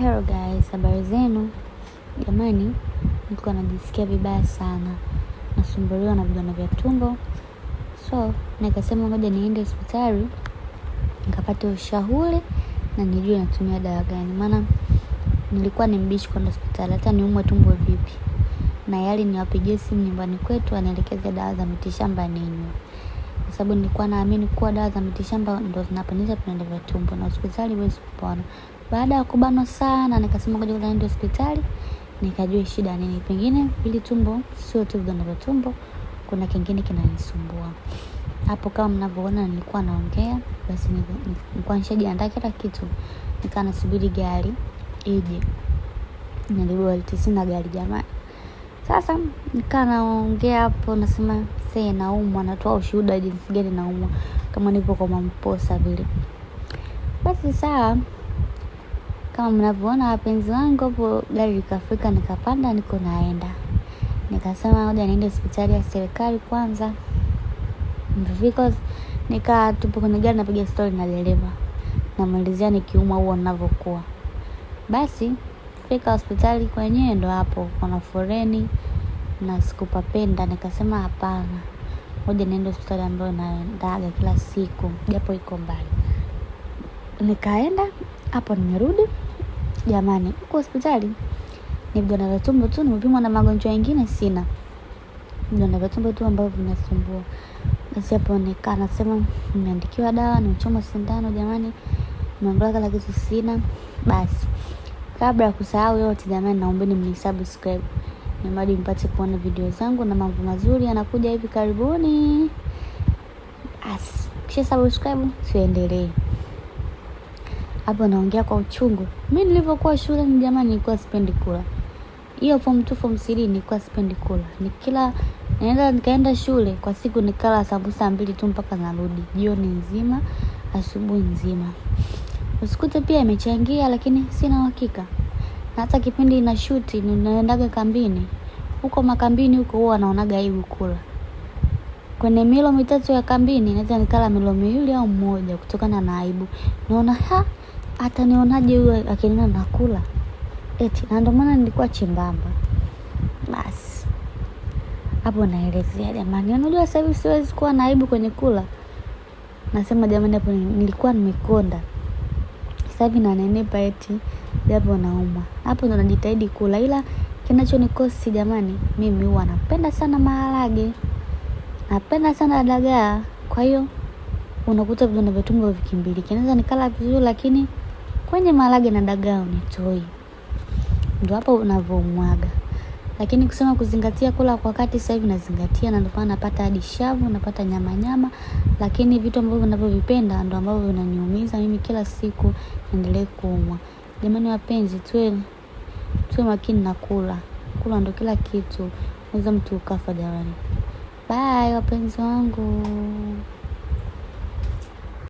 Hello guys, habari zenu? Jamani, nilikuwa najisikia vibaya sana, nasumbuliwa na vidonda vya tumbo, so nikasema ngoja niende hospitali nikapate ushauri na nijue natumia dawa gani, maana nilikuwa ni mbishi kwenda hospitali, hata niumwe tumbo vipi, na yali niwapigie simu nyumbani kwetu anielekeze dawa za mitishamba ninywe, kwa sababu nilikuwa naamini kuwa dawa za mitishamba ndo zinaponyesha vidonda vya tumbo na hospitali huwezi kupona. Baada ya kubanwa sana, nikasema ngoja kwanza niende hospitali nikajue shida nini, pengine hili tumbo sio tu vidonda vya tumbo, kuna kingine kinanisumbua. Hapo kama mnavyoona nilikuwa naongea, basi nilikuwa nishajiandaa kila kitu, nikaa nasubiri gari ije. Nilibolt, sina gari jamani. Sasa nikaa naongea hapo, nasema sasa naumwa, natoa ushuhuda jinsi gani naumwa, kama nipo kwa mamposa vile. Basi sawa, kama mnavyoona wapenzi wangu hapo, gari likafika, nikapanda, niko naenda. Nikasema ngoja niende hospitali ya serikali kwanza. Nilipofika nikaa tupo kwenye gari napiga stori na dereva, namwelezea nikiumwa huo ninavyokuwa. Basi fika hospitali kwenyewe ndo hapo kuna foleni na sikupapenda, nikasema hapana, ngoja niende hospitali ambayo naendaga kila siku japo iko mbali. Nikaenda hapo, nimerudi jamani, huko hospitali ni vidonda vya tumbo tu, nimepimwa na magonjwa mengine sina, vidonda vya tumbo tu ambavyo vinasumbua. Basi hapo nikaa nasema nimeandikiwa dawa, nimechoma sindano jamani, nimeambiwa kila kitu sina. Basi kabla ya kusahau yote jamani, naombeni mnisubscribe ili mpate kuona video zangu na mambo mazuri yanakuja hivi karibuni. Basi kisha subscribe, tuendelee. Hapo naongea kwa uchungu. Mimi nilivyokuwa shule ni jamani, nilikuwa sipendi kula. Hiyo form 2 form 3 nilikuwa sipendi kula. Nikila naenda nikaenda shule kwa siku nikala sambusa 2 tu mpaka narudi. Jioni nzima, asubuhi nzima. Usikute pia imechangia, lakini sina uhakika. Na hata kipindi na shoot ninaendaga kambini. Huko makambini huko huwa naonaga aibu kula. Kwenye milo mitatu ya kambini naweza nikala milo miwili au mmoja kutokana na aibu. Naona ha, atanionaje yule akiniona nakula? Eti, na ndio maana nilikuwa chembamba. Basi hapo naelezea jamani, unajua sasa hivi siwezi kuwa na aibu kwenye kula. Nasema jamani, hapo nilikuwa nimekonda, sasa hivi nanenepa eti japo naumwa. Hapo ndo najitahidi kula, ila kinachonikosi jamani, mimi huwa napenda sana maharage, napenda sana dagaa. Kwa hiyo unakuta vidonda vya tumbo vikimbiliki. Naweza nikala vizuri, lakini kwenye maharage na dagaa unitoi, ndio hapo unavyoumwaga. Lakini kusema kuzingatia kula kwa wakati, sasa hivi nazingatia, na ndio maana napata hadi shavu, napata nyama nyama, lakini vitu ambavyo ninavyovipenda ndio ambavyo vinaniumiza mimi kila siku, niendelee kuumwa. Jamani wapenzi, tuwe makini na kula. Kula ndio kila kitu, unaweza mtu ukafa jamani. Bye wapenzi wangu.